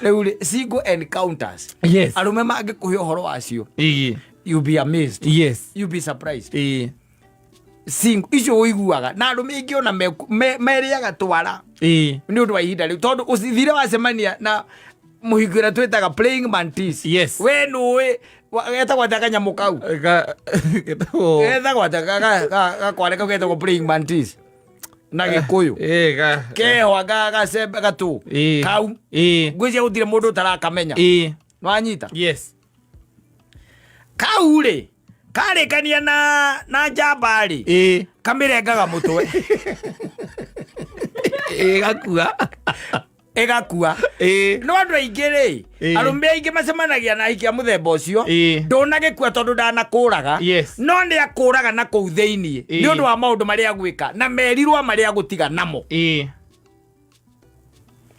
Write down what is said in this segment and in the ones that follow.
Rĩu rĩ, single encounters, arũme mangĩkũhe ũhoro wacio, you be amazed, you be surprised. Single icio ũiguaga na arũme aingĩ ona merĩaga twara nĩ ũndũ wa ihinda rĩu, tondũ ũcithire wacemania na mũhingo ĩrĩa twĩtaga praying mantis. We nũĩ getagwo atĩa kanyamũ kau? Getagwo atĩa gakware kau getagwo praying mantis na Gĩkũyũ? Kehwa gacembe gatũ kau. Ngwĩciria gũtirĩ mũndũ ũtarakamenya. Nĩwanyita? Yes. Kau rĩ, karĩkania na njamba rĩ, kamĩrengaga mũtwe. Ĩgakua. Ĩgakua. No andũ aingĩ rĩ, arũme aingĩ macemanagia na ahiki a mũthemba ũcio, ndũnagĩkua tondũ ndanakũraga, no nĩ akũraga na kũu thĩiniĩ nĩ ũndũ wa maũndũ marĩa agwĩka na merirwa marĩa agũtiga namo.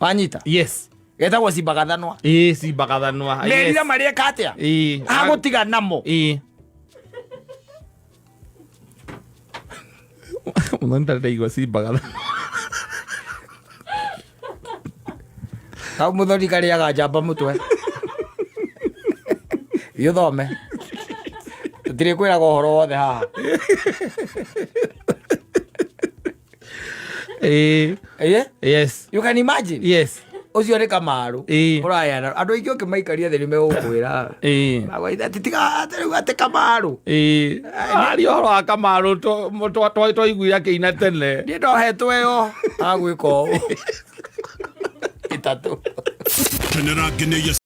Wanyita? Yes. Getagwo cimbagathanwa. Ĩĩ, cimbagathanwa. Merira marĩa eka atĩa, agũtiga namo. Ĩĩ, mũno nĩ ndaigua cimbagathanwa. Kau mũthoni karĩaga njamba mũtwe. Thiĩ ũthome, tũtirĩ kwĩraga ũhoro wothe haha. Ĩĩ? Yes. You can imagine. Ũcio nĩ Kamaru. Ũrayana andũ aingĩ ũkĩmaikaria thĩ nĩ megũkwĩra. Magwĩra atĩ tiga atĩ rĩu atĩ Kamaru. Ĩĩ, aria ũhoro wa Kamaru twaiguire akĩina tene. Niĩ ndohetwo ĩyo agwĩka ũũ ĩtatũ. Kenera ngeneia.